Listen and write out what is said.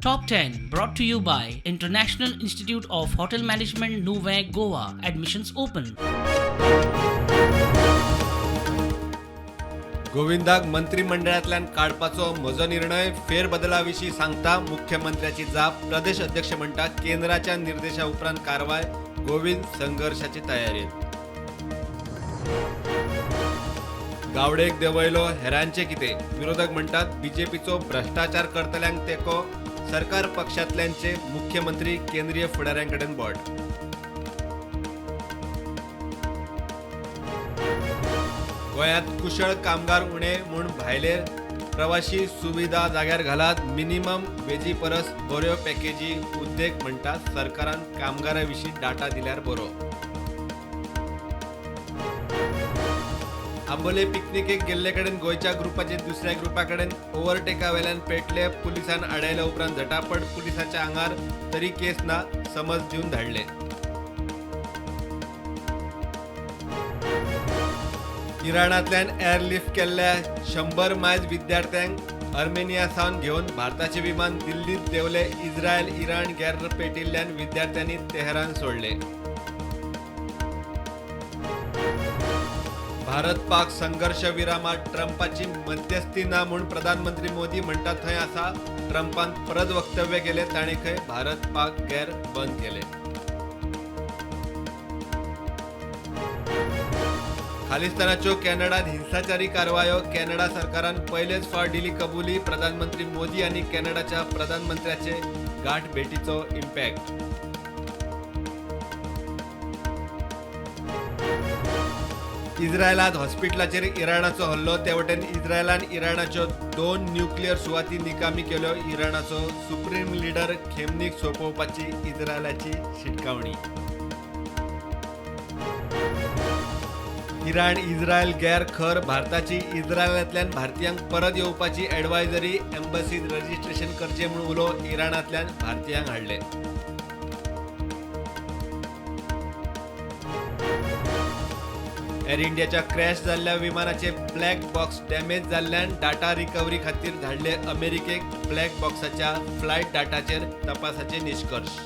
Top 10 brought to you by International Institute of Hotel Management, Nuvem, Goa. Admissions open. गोविंदाक मंत्रिमंडळांतल्यान काडपाचो म्हजो निर्णय फेरबदला विशीं सांगता मुख्यमंत्र्याची जाप. प्रदेश अध्यक्ष म्हणटा केंद्राच्या निर्देशा उपरांत कारवाय. गोविंद संघर्शाचे तयारेत. गावडेक देंवयलो, हेरांचे कितें? विरोधक म्हणटात बीजेपीचो भ्रश्टाचार करतल्यांक तेंको. सरकार पक्षांतल्यांचे मुख्यमंत्री केंद्रीय फुडाऱ्यांकडेन बोट. गोंयांत कुशळ कामगार उणे म्हूण भायले प्रवाशी सुविधा जाग्यार घालात. मिनिमम वेजी परस बऱ्यो पॅकेजी. उद्देग म्हणटात सरकारान कामगारां विशीं डाटा दिल्यार बरो. आंबोले पिकनिकेक गेल्ले कडेन गोंयच्या ग्रुपाचे दुसऱ्या ग्रुपा कडेन ओव्हरटेका वेल्यान पेटले. पुलिसान आडायल्या उपरांत झटापट. पुलिसाच्या आंगार तरी केस ना, समज दिवन धाडले. इराणांतल्यान एअरलिफ्ट केल्ल्या 100 मायज विद्यार्थ्यांक आर्मेनिया सावन घेवन भारताचे विमान दिल्लीत देंवले. इस्रायल इराण गैर पेटिल्ल्यान विद्यार्थ्यांनी तेहरान सोडले. भारत पाक संघर्ष विरामात ट्रंपाची मध्यस्थी ना म्हूण प्रधानमंत्री मोदी म्हणटा थंय आसा, ट्रंपान परत वक्तव्य केलें. ताणें खंय भारत पाक गैर बंद केलें. खालिस्तानाच्यो कॅनडात हिंसाचारी कारवायो. कॅनडा सरकारान पयलेच फावट दिली कबुली. प्रधानमंत्री मोदी आनी कॅनडाच्या प्रधानमंत्र्याचे गाठ भेटीचो इम्पॅक्ट. इस्रायलात हॉस्पिटलाचेर इराणाचो हल्लो. ते वटेन इस्रायलान इराणाच्यो 2 न्युक्लियर सुवाती निकामी केल्यो. इराणाचो सुप्रीम लिडर खेमनीक सोंपोवपाची इस्रायलाची शिटकावणी. इराण इस्रायल गैर खर. भारताची इस्रायलांतल्यान भारतीयांक परत येवपाची ॲडवायझरी. एम्बसीत रजिस्ट्रेशन करचें म्हूण उलो. इराणांतल्यान भारतीयांक हाडले. एअर इंडियाच्या क्रॅश जाल्ल्या विमानाचे ब्लॅक बॉक्स डॅमेज जाल्ल्यान डाटा रिकव्हरी खातीर धाडले अमेरिकेक. ब्लॅक बॉक्साच्या फ्लायट डाटाचेर तपासाचे निश्कर्श.